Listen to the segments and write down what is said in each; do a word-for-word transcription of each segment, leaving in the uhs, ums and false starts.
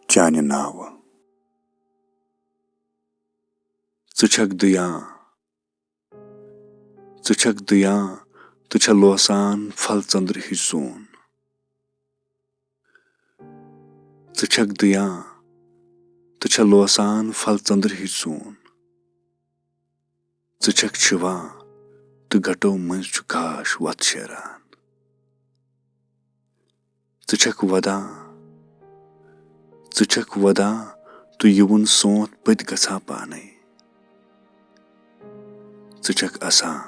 چانہِ ناوٕ۔ ژٕ چھکھ دٕیان، ژٕ چھکھ دٕیان تہٕ چھےٚ لوسان پھل ژٔندٕر ہِش زوٗن۔ ژٕ چھکھ دٕیان تہٕ چھےٚ لوسان پھل ژٔندٕر ہِش زوٗن۔ ژٕ چھکھ چھِوان تہٕ گٹو مٔنٛزۍ چھُ گاش وَتھ شیران۔ ژٕ چھکھ وَدان، ژٕ چھکھ وَدان تہٕ یِوُن سونٛتھ پٔتۍ گژھان پانے۔ ژٕ چھکھ اَسان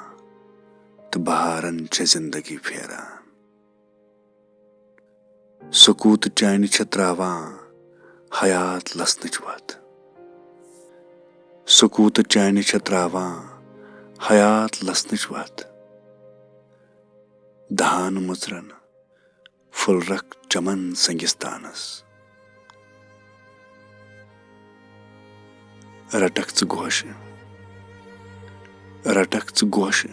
تہٕ بہارن چھےٚ زندگی پھیران۔ سکوٗتہٕ چانہِ چھےٚ ترٛاوان حیات لسنٕچ وَتھ۔ سکوٗتہٕ چانہِ چھےٚ ترٛاوان حیات لسنٕچ وَتھ۔ دَہَن مُژرن پھُلرکھ چمن سنگستانس۔ رٹکھ ژٕ گوشہِ، رٹکھ ژٕ گوشہِ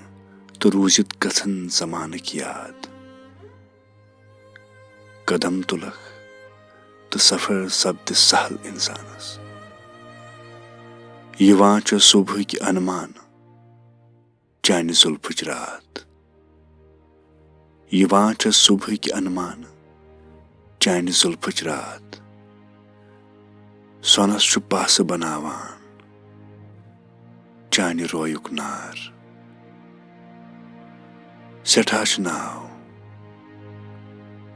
تہٕ روٗزِتھ گژھن زمانٕکۍ یاد۔ قدم تُلکھ تہٕ سفر سپدِ سہل انسانس۔ یِوان چھےٚ صبحٕکۍ انمان چانہِ زُلفٕچ راتھ۔ یِوان چھےٚ صبحٕکۍ انمان چانہِ زُلفٕچ راتھ۔ سۄنس چھُ پاسہٕ بناوان چانہِ رویُک نار۔ سٮ۪ٹھاہ چھُ ناو،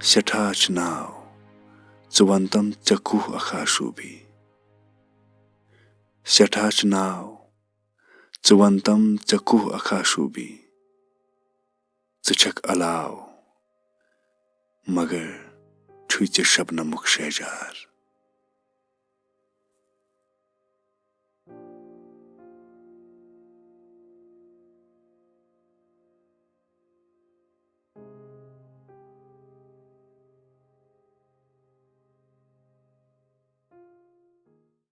سٮ۪ٹھاہ چھُ ناو، ژٕ وَنتم ژےٚ کُس اکھ آشوٗبی۔ سٮ۪ٹھاہ چھُ ناو، ژٕ وَنتم ژےٚ کُس اکھ آشوٗبی۔ ژٕ چھکھ الاو، مگر چھُے ژےٚ شبنمُک شہجار۔